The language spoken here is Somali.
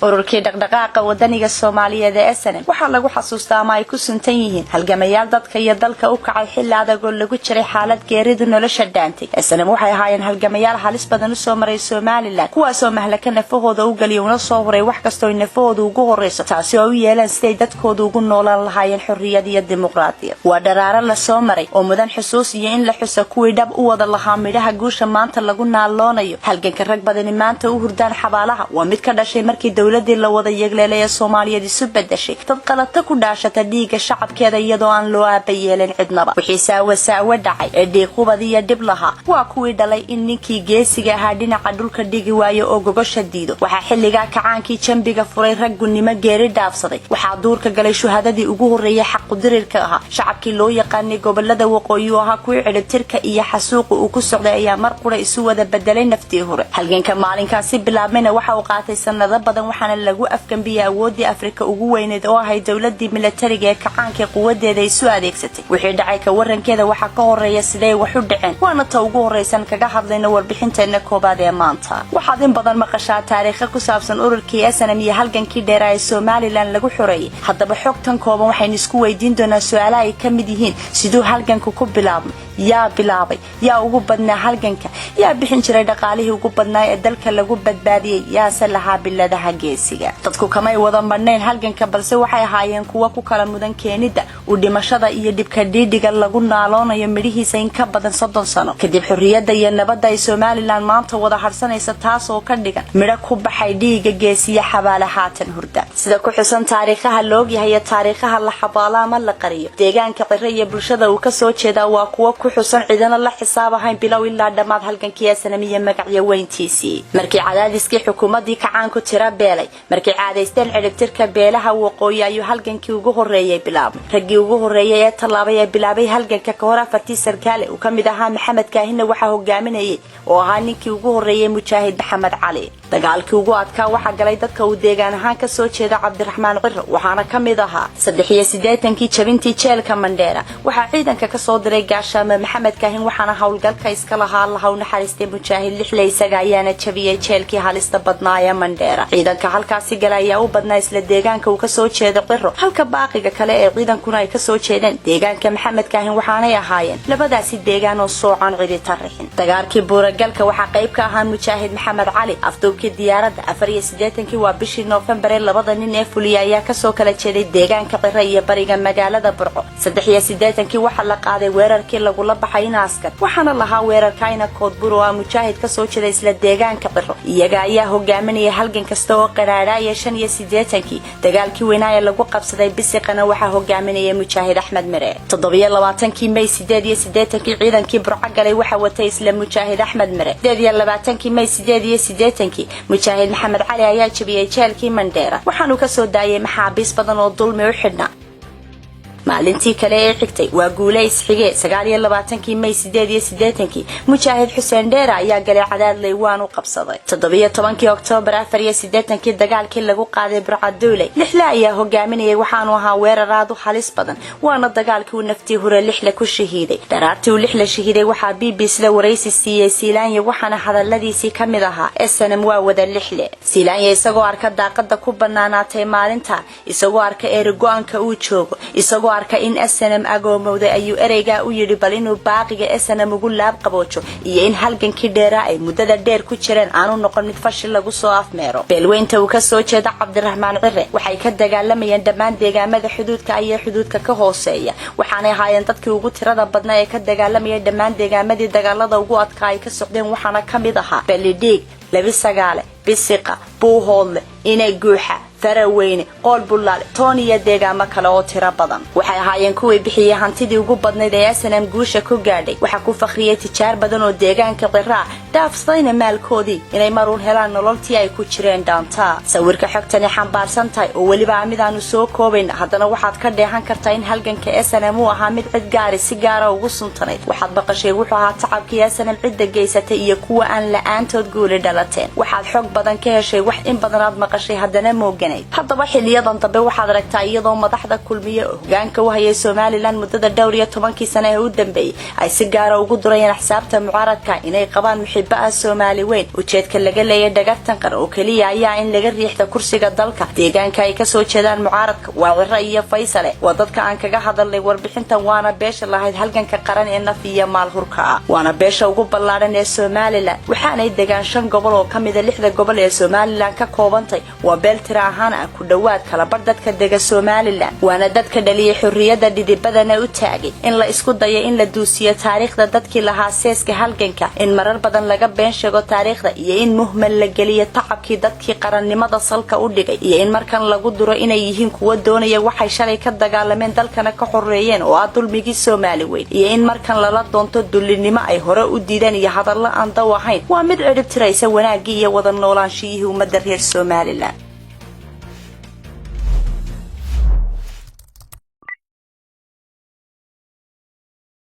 Ururkii Dhaqdhaqaaqa Wadaniga Soomaaliyeed ee SNM waxaa lagu xasuustaa ama ay ku suntan yihiin halgamayaal dadka iyo dalka u kacay xilli adag oo lagu jiray xaalad geeridu nolosha dhaantay. SNM waxay ahaayeen halgamayaal halis badan usoo maray Somaliland, kuwaasoo mahlaka nafahooda u geliya una soo huray wax kastoo ay nafahooda ugu horreyso, taasi oo u yeeleen siday dadkooda ugu noolaan lahaayeen xorriyad iyo dimuqraadiyad. Waa dharaaro lasoo maray oo mudan xusuus iyo in la xuso kuwii dhab u wada lahaa midhaha guusha maanta lagu naaloonayo. Halganka rag badani maanta u hurdaan xabaalaha waa mid ka dhashay markii dowladii la wada yegleelay ee Soomaaliyeed isu bedeshay dad qalato ku dhaashata dhiigga shacabkeeda, iyadoo aan loo aaba yeelin cidnaba. Wixii saawa saawo dhacay ee dhiiqubad iyo dhib lahaa waa kuwii dhalay in ninkii geesiga ahaa dhinaca dhulka dhigi waayo oo gogosha diido. Waxaa xilligaa kacaankii jambiga furay raggunimo geeri dhaafsaday. Waxaa duurka galay shuhadadii ugu horreeyay xaqudirirka ahaa. Shacabkii loo yaqaanay gobolada waqooyi oo ahaa kuwii cidhibtirka iyo xasuuqa uu ku socday ayaa mar qura isu wada bedelay naftii hore. Halganka maalinkaasi bilaabmayna waxa uu qaatay sanado badan, waxaana lagu afgambiyey awooddii Afrika ugu weyneed oo ahayd dowladii milatariga ee kacaankii quwadeeda isu adeegsatay. Wixii dhacay ka warankeeda waxaa ka horeeya siday wax u dhaceen, waana ta ugu horraysan kaga hadlayno warbixinteena koobaad ee maanta. Waxaad in badan maqashaa taariikha ku saabsan ururkii SNM iyo halgankii dheeraa ee Somaliland lagu xoreeyey. Haddaba xogtan kooban waxaynu isku weydiin doonaa su-aalaha ay ka mid yihiin: siduu halganku ku bilaabmay? Yaa bilaabay? Yaa ugu badnaa halganka? Yaa bixin jiray dhaqaalihii ugu badnaa ee dalka lagu badbaadiyey? Yaase lahaa biladaha geesiga? Dadku kamay wada madhnayn halganka, balse waxay ahaayeen kuwa ku kala mudan keenida u dhimashada iyo dhibka dhiidhiga lagu naaloonayo midhihiisa in ka badan 30 sano kadib xorriyadda iyo nabadda ay Somaliland maanta wada hadhsanaysa, taas oo ka dhigan midho ku baxay dhiiga geesiya xabaale haatan hurda. Sida ku xusan taariikhaha laogyahay iyo taariikhaha la xabaalo ama la qariyo, deegaanka Ciro iyo bulshada uu kasoo jeedaa waa kuwo ku xusan cidana la xisaab ahayn bilow ilaa dhammaad halgankii SNM iyo magacyo weyntiisii. Markii cadaadiskii xukuumadii kacaanku tira beelay, markii caadaysteen cidhibtirka beelaha waqooyi, ayuu halgankii ugu horreeyay bilaabmay. Raggii ugu horreeyay ee tallaabay ee bilaabay halganka kahor afartii sarkaale uu ka mid ahaa Maxamed Kaahinna waxaa hogaaminayay oo ahaa ninkii ugu horreeyay Mujaahid Maxamed Cali. Dagaalkii ugu adkaa waxaa galay dadka uu deegaan ahaan kasoo jeeda Cabdiraxmaan Ciro, waxaana ka mid ahaa 83-kii jabintii jeelka Mandheera. Waxaa ciidanka kasoo diray gaashaame Maxamed Kaahin, waxaana howlgalka iska lahaa, Allaha u naxariistay, Mujaahid Lixle. Isaga ayaana jabiyey jeelkii halista badnaa ee Mandheera. Ciidanka halkaasi gala ayaa u badnaa isla deegaanka uu kasoo jeeda Ciro, halka baaqiga kale ee ciidankuna ay kasoo jeedeen deegaanka Maxamed Kaahin, waxaanay ahaayeen labadaasi deegaan oo soocan cidi tarixin. Dagaalkii Buuragalka waxaa qayb ka ahaa Mujaahid Maxamed Cali. Afduubkii diyaaradda 84-kii waa bishii Noofembar ee labada nin ee fuliya ayaa kasoo kala jeeday deegaanka Ciro iyo bariga magaalada Burco. 83-kii waxaa la qaaday weerarkii lagula baxay Inaaskar, waxaana lahaa weerarka Ina Koodbur oo ah mujaahid kasoo jeeda isla deegaanka Ciro. Iyaga ayaa hogaaminaya halgan kasta oo qaraadhaaya. 85-kii dagaalkii weynaa ee lagu qabsaday Bisiqana waxaa hogaaminaya Mujaahid Axmed Mire. 27-kii May 88-kii ciidankii Burco galay waxaa watay isla Mujaahid Axmed Mire. 28-kii May 88-kii Mujaahid Maxamed Cali ayaa jabiyey jeelkii Mandheera, waxaanu kasoo daayay maxaabiis badan oo dulmi u xidhnaa. Maalintii kale ee xigtay waa guule isxigee. 29-kii May 88-kii Mujaahid Xuseen Dheere ayaa galay Cadaadley, waanu qabsaday. 17-kii Oktoobar 84-kii dagaalkii lagu qaaday Burcaduuley Lixle ayaa hogaaminayay, waxaanu ahaa weerar aad u halis badan, waana dagaalkii uu naftii hore Lixle ku shahiiday. Dharaartii uu Lixle shahiiday waxaa BBC da waraysi siiyey Siilaanya, waxaana hadaladiisii ka mid ahaa: "SNM waa wada Lixle." Siilaanya isagoo arka daaqada ku banaanaatay maalinta, isagoo arka eeri go-aanka uu joogo, isagoo arka in SNM agoomowday, ayuu ereygaa u yidhi bal inuu baaqiga SNM ugu laab qaboojo iyo in halgankii dheeraa ay muddada dheer ku jireen aanu noqon mid fashil lagu soo afmeero. Beelweynta uu kasoo jeeda Cabdiraxmaan Cire waxay ka dagaalamayeen dhammaan deegaamada xuduudka iyo xuduudka ka hooseeya, waxaanay ahaayeen dadkii ugu tirada badnaa ee ka dagaalamayay dhammaan deegaamadii dagaalada ugu adkaa ay ka socdeen, waxaana ka mid ahaa Balidhiig, Labisagaale, Bisiqa, Buuhoodle, Inay Guuxa, Faraweyne, Qool Bullaale, Toon iyo deegaamo kale oo tiro badan. Waxay ahaayeen kuwii bixiyey hantidii ugu badnayd ee SNM guusha ku gaadhay. Waxaa ku fakhriyey tijaar badan oo deegaanka Ciraa dhaafsadayna maalkoodii inay maruun helaan nololtii ay ku jireen dhaantaa. Sawirka xogtani xambaarsan tahay oo weliba mid aanu soo koobayn, haddana waxaad ka dheehan kartaa in halganka SNM uu ahaa mid cid gaari si gaara ugu suntanayd. Waxaad maqashay wuxuu ahaa tacabkii SNM cidda geysatay iyo kuwa aan la-aantood guuli dhalateen. Waxaad xog badan ka heshay wax in badanaad maqashay haddana moogan. taaganayd. Haddaba xiliyadan dambe waxaad aragtaa iyadoo madaxda Kulmiye oo hogaanka u hayay Somaliland muddada dhowr iyo tobankii sane ee u dambeeyey ay si gaara ugu durayeen axsaabta mucaaradka inay qabaan muxibo ah Soomaali weyn. Ujeedka laga leeyay dhagartan qar oo keliya ayaa in laga riixda kursiga dalka deegaanka ay kasoo jeedaan mucaaradka. Waa Ciro iyo Faysale, waa dadka aan kaga hadalnay warbixintan, waana beesha lahayd halganka qaran ee naf iyo maal hurka ah, waana beesha ugu ballaadhan ee Somaliland. Waxaanay degaan shan gobol oo ka mida lixda gobol ee Somaliland ka koobantay. Waa beel tira ahaan ah ku dhowaad kalabar dadka dega Somaliland, waana dadka dhaliyay xorriyadda, dhidibadana u taagay. In la isku dayo in la duusiyo taariikhda dadkii lahaa seeska halganka, in marar badan laga been sheego taariikhda, iyo in muhmal la geliyo tacabkii dadkii qarannimada salka u dhigay, iyo in markan lagu duro inay yihiin kuwa doonaya waxay shalay ka dagaalameen dalkana ka xoreeyeen oo ah dulmigii Soomaali weyn, iyo in markan lala doonto dullinimo ay hore u diideen iyo hadallo aan daw ahayn, waa mid cidhib tiraysa wanaaggii iyo wada noolaanshiyihii ummadda reer Somaliland.